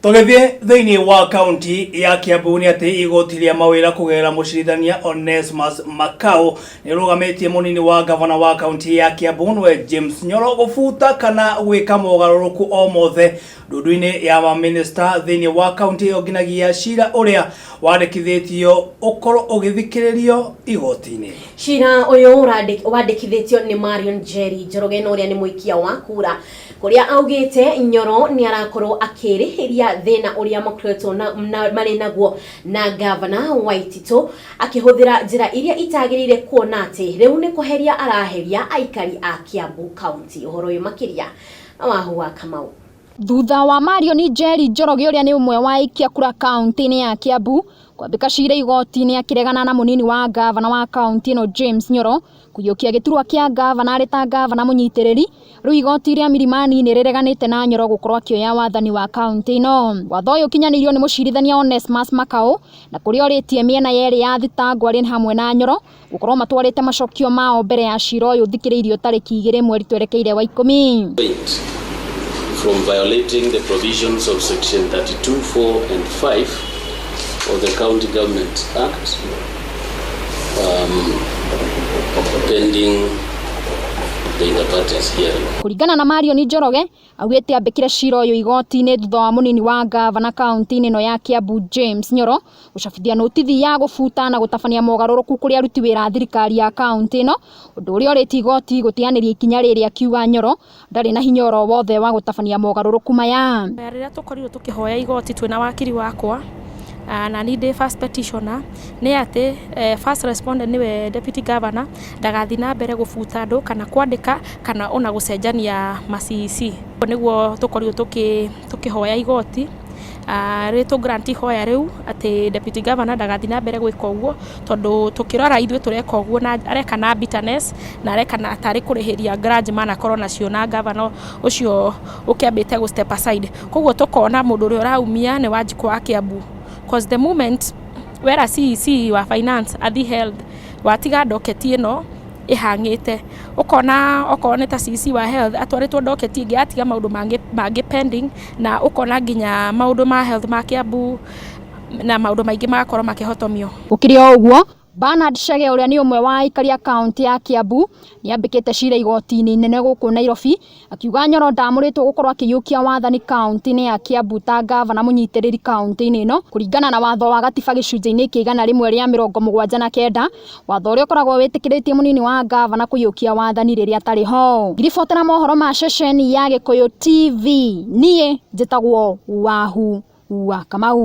Tũgĩthiĩ thĩinĩ wa kaunti ya Kiambu nĩ atĩ igoti rĩa mawĩra kũgerera mũcirithania Onesmus Makau nĩ rũgamĩtie mũnini wa gavana wa kaunti ya Kiambu nĩwe James Nyoro gũbuta kana gwĩka mogarũrũku o mothe ndundu-inĩ ya mamĩnĩsta thĩinĩ wa kaunti ĩyo nginagia cira ũrĩa wandĩkithĩtio ũkorwo ũgĩthikĩrĩrio igoti-inĩ. Cira ũyũ wandĩkithĩtio nĩ Marion Njeri Njoroge na ũrĩa nĩ mũikia wa kura kũrĩa augĩte Nyoro nĩ arakorwo akĩrĩhĩria thĩna ũrĩa makoretwo marĩ naguo na gavana Waititũ akĩhũthĩra njĩra iria itagĩrĩire kuona atĩ rĩu nĩ kũheria araheria aikari a Kiambu County. Ũhoro ũyũ makĩria na Wahu wa Kamau. Thutha wa Marion Njeri Njoroge ũrĩa nĩ ũmwe wa aikia kura kaunti-inĩ ya Kiambu kwambĩka cira igoti-inĩ akĩregana na mũnini wa gavana wa kaunti ĩno James Nyoro kũiyũkia gĩturwa kĩa gavana arĩ ta gavana mũnyitĩrĩri, rĩu igoti rĩa Milimani nĩ rĩreganĩte na Nyoro gũkorwo akĩoya wathani wa kaunti ĩno. Watho ũyũ ũkinyanĩirio nĩ mũcirithania Onesmus Makau na kũrĩa orĩtie mĩena yerĩ ya thitangwo arĩ hamwe na Nyoro gũkorwo matwarĩte macokio mao mbere ya cira ũyũ ũthikĩrĩirio tarĩki 2 mweri twerekeire wa 10. From violating the provisions of section 32, 4 and 5 of the County Government Act, pending the inter-parties hearing. Kũringana na Marion Njoroge, augĩte ambĩkire cira ũyũ igoti-inĩ thutha wa mũnini wa gavana kaunti-inĩ ĩno ya Kiambu James Nyoro gũcabithia notithi ya gũbuta na gũtabania mogarũrũku kũrĩ aruti wĩra a thirikari ya kaunti ĩno, ũndũ ũrĩa ũrĩtie igoti gũteanĩria ikinya rĩrĩ akiuga Nyoro ndarĩ na hinya oro wothe wa gũtabania mogarũrũku maya. Rĩrĩa tũkorirwo tũkĩhoya igoti twĩna wakiri wakwa na niĩ ndĩ first petitioner nĩ atĩ first respondent nĩwe deputy governor ndagathiĩ na mbere gũbuta andũ kana kwandĩka kana ona gũcenjania ma CEC. Nĩguo tũkorirwo tũkĩhoya igoti rĩ tũ grant ihoya rĩu atĩ deputy governor ndagathiĩ na mbere gwĩka ũguo tondũ tũkĩrora ithuĩ tũreka ũguo na areka na bitterness na areka na tarĩ kũrĩhĩria grudge manakorwo nacio na governor ũcio ũkĩambĩte gũ step aside. Koguo tũkona mũndũ ũrĩa ũraumia nĩ Wanjikũ wa Kiambu, cause the moment wera CEC wa finance athi health watiga docket ĩno ĩhang'ĩte, ũkona okorwo nĩ ta CEC wa health atwarĩtwo docket ĩngĩ atiga maũndũ mangĩ pending, na ũkona nginya maũndũ ma health ma Kiambu na maũndũ maingĩ magakorwo makĩhotomio. Gũkĩrĩ o ũguo, Bernard Chege ũrĩa nĩ ũmwe wa aikari a kaunti ya Kiambu nĩ ambĩkĩte cira igoti-inĩ inene gũkũ Nairobi akiuga Nyoro ndamũrĩtwo gũkorwo akĩiyũkia wathani kaunti-inĩ ya Kiambu ta gavana mũnyitĩrĩri kaunti-inĩ ĩno kũringana na watho wa gatiba gĩcunjĩ-inĩ kĩa 179, watho ũrĩa ũkoragwo wĩtĩkĩrĩtie mũnini wa gavana kũiyũkia wathani rĩrĩa atarĩ ho. Ngiribotera mohoro ma ceceni ya Gĩkũyũ TV, niĩ njĩtagwo Wahu wa Kamau.